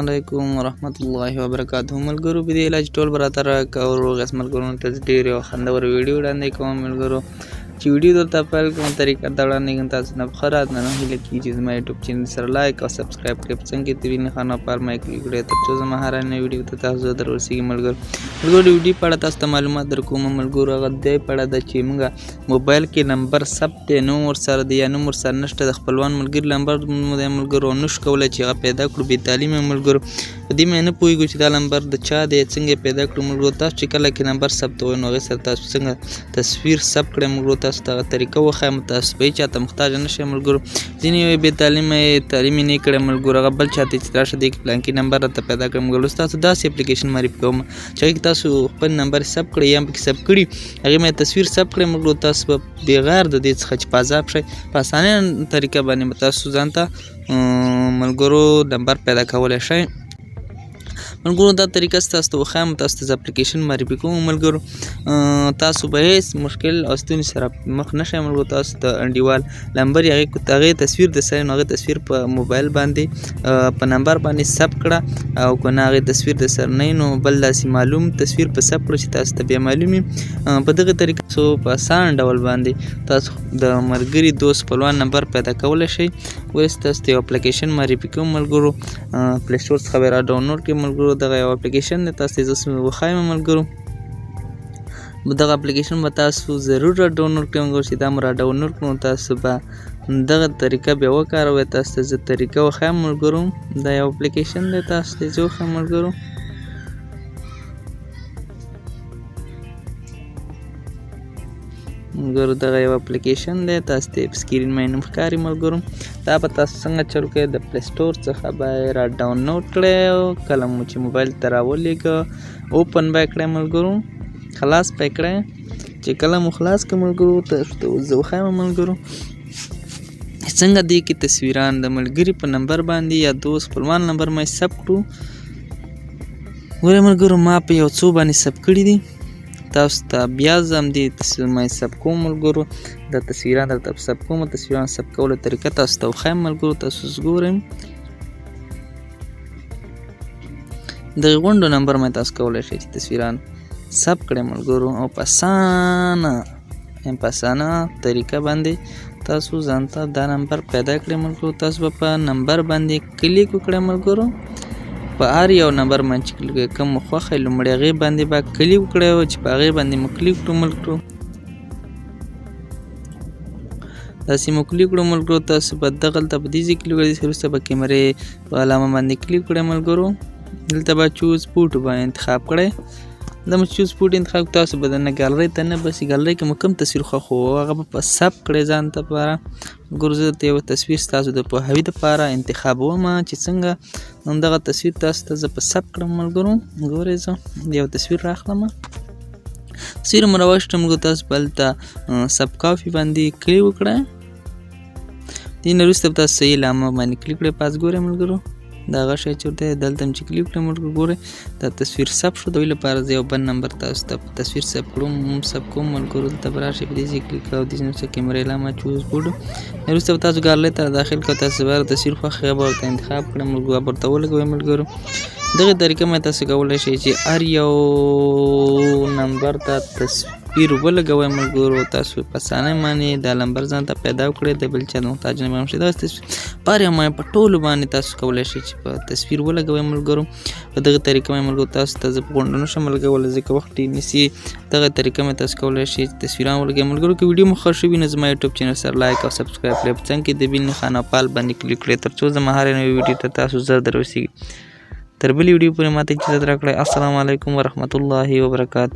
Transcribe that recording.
علیکم ورحمت الله وبرکاته. ملګرو، په دې علاج ټول براتر او روغ یاست. ملګرو ته ډېر یو خوندور ویډیو وړاندې کوم. ملګرو، چې ویډیو درته پیل کوم، طریقه دا وړاندې کوم، تاسو نه په ښه راتلنه هیله کېږي چې زما یوټیوب چینل سره لایک او سبسکرایب کړئ، په څنګ کې د وینې خانه پال مې کلیک کړئ، ترڅو زما هره نوې ویډیو ته تاسو در ورسېږي. ملګرو، د ویډیو په اړه تاسو ته معلومات درکوم. ملګرو، هغه دی په اړه ده چې موږ موبایل کې نمبر ثبت دی، نوم ورسره دی یا نوم ورسره نشته، د خپلوان ملګري نمبر مو دی ملګرو، نشو کولی چې هغه پیدا کړو. بې تعلیمه ملګرو، په دې مې نه پوهېږو چې دا نمبر د چا دی، څنګه یې پیدا کړو. ملګرو، تاسو چې کله کې نمبر ثبتوئ، نو هغې سره تاسو څنګه تصویر ثبت کړئ، ملګرو تاسو ته هغه طریقه وښایم، تاسو به هېچا ته محتاج نه شئ. ملګرو، ځینې وایي بې تعلیمه یې، تعلیم یې نه کړی. ملګرو، هغه بل چاته چې راشه دې کې پلانکي نمبر راته پیدا کړی. ملګرو، تاسو داسې اپلیکیشن معرفي کوم چې هغې کې تاسو خپل نمبر ثبت کړئ یا پکې ثبت کړي، هغې مې تصویر ثبت کړئ. ملګرو، تاسو به بغیر د دې څخه چې په عذاب شئ، په اسانه طریقه باندې به تاسو ځان ته ملګرو نمبر پیدا کولی شئ. ملګرو، دا طریقه تاسو ته وښایم، تاسو ته اپلیکیشن معرفي کوم. ملګرو، تاسو به هیڅ مشکل او ستونزې سره مخ نه شئ. ملګرو، تاسو د انډیوال لمبر یا هغې تصویر د سره، نو هغې تصویر په موبایل باندې په نمبر باندې ثبت کړه، او که نه هغې تصویر د سره نه، نو بل داسې معلوم تصویر په ثبت کړه چې تاسو ته بیا معلوم وي. په دغه طریقه څو په اسان ډول باندې تاسو د ملګري، دوست، خپلوان نمبر پیدا کولی شئ. اوس تاسو ته یو اپلیکیشن معرفي کوم. ملګرو، پلی سټور څخه به را ډاونلوډ کړئ. ملګرو، دغه یو اپلیکیشن دی، تاسو ته زه وښایم. ملګرو، دغه اپلیکیشن به تاسو ضرور را ډاونلوډ کړئ. ملګرو، چې دا مو را ډاونلوډ کړو، تاسو به دغه طریقه بیا وکاروئ. تاسو ته زه طریقه وښایم. ملګرو، دا یو اپلیکیشن دی، تاسو ته زه وښایم. ملګرو، دغه یو اپلیکیشن دی، تاسو ته په سکرین باندې نوم ښکاري. ملګرو، دا به تاسو څنګه چل کړئ؟ د پلی سټور څخه به یې را ډاونلوډ کړئ، او کله مو چې موبایل ته راولېږه، اوپن به یې کړئ. ملګرو، خلاص به یې کړئ. چې کله مو خلاص کړ، ملګرو، تاسو ته اوس زه وښایم ملګرو څنګه دې کې تصویران د ملګري په نمبر باندې یا دوست خپلوان نمبر مې ثبت کړو. ګورئ ملګرو، ما په یو څو باندې ثبت کړي دي، تاسو ته بیا زه همدې تصویر ما ثبت کوم. ملګرو، دا تصویران درته ثبت کوم، تصویران ثبت کولو طریقه تاسو ته وښایم. ملګرو، تاسو اوس ګورئ د غونډو نمبر مې تاسو کولی شئ چې تصویران ثبت کړئ. ملګرو، او په اسانه طریقه باندې تاسو ځان ته دا نمبر پیدا کړئ. ملګرو، تاسو به په نمبر باندې کلیک وکړئ. ملګرو، په هر یو نمبر باندې چې کلیک وکړئ، کوم مو خوښ وي، لومړی هغې باندې به کلیک وکړئ، او چې په هغې باندې مو کلیک کړو ملګرو، داسې مو کلیک کړو ملګرو، تاسو به دغلته په دې ځای کلیک وکړئ. وروسته به کیمرې په علامه باندې کلیک کړئ. ملګرو، دلته به چوز فوټو به انتخاب کړئ. دا مو چوز فوټو انتخاب، تاسو به دننه ګالرۍ ته نه بسي. ګالرۍ کې مو کوم تصویر خوښ و، هغه به په ثبت کړئ ځان ته لپاره. ګورو، زه درته یو تصویر ستاسو د پوهاوي دپاره انتخابوم چې څنګه همدغه تصویر تاسو ته زه په ثبت کړم. ملګرو، ګورئ، زه یو تصویر راخلم، تصویر مو راوښتم. ملګرو، تاسو به هلته ثبت کافي باندې کلیک وکړئ. دې نه وروسته به تاسو صحیح علامه باندې کلیک کړئ. پاس ګورئ ملګرو، دا هغه شی چې ورته دلته هم چې کلیک کړم، ملګرو ګورئ، دا تصویر ثبت شو. د دوی لپاره زه یو بل نمبر تاسو ته په تصویر ثبت کړم، هم ثبت کوم. ملګرو، دلته به راشئ، په دې ځای کلیک کړئ، او دې ځای وروسته کیمرې علامه چوز بورډ، وروسته به تاسو ګالرۍ ته داخل کړئ. تاسو به تصویر خوښ هغه به ورته انتخاب کړئ. ملګرو، هغه به ورته ولګوئ. ملګرو، دغه طریقه مې تاسو کولی شئ چې هر یو نمبر ته تصویر ولګوئ. ملګرو، تاسو په اسانۍ باندې دا نمبر ځان ته پیدا کړئ، د بل چا د محتاج نه به هم شئ. دغه تصویر په هر یو باندې، په ټولو باندې تاسو کولی شئ چې په تصویر ولګوئ. ملګرو، په دغه طریقه مې ملګرو تاسو ته زه په غونډو نه شم لګولی، ځکه وخت ډېر نیسي. دغه طریقه مې تاسو کولی شئ چې تصویران ولګوئ. ملګرو، که ویډیو مو ښه شوي، نو زما یوټیوب چینل سره لایک او سبسکرایب کړئ، په څنګ کې د بیل نښان او پال باندې کلیک کړئ، ترڅو زما هرې نوې ویډیو ته تاسو زر در ورسېږي. تر بلې ویډیو پورې ماته اجازه راکړئ. السلام علیکم ورحمت الله وبرکاته.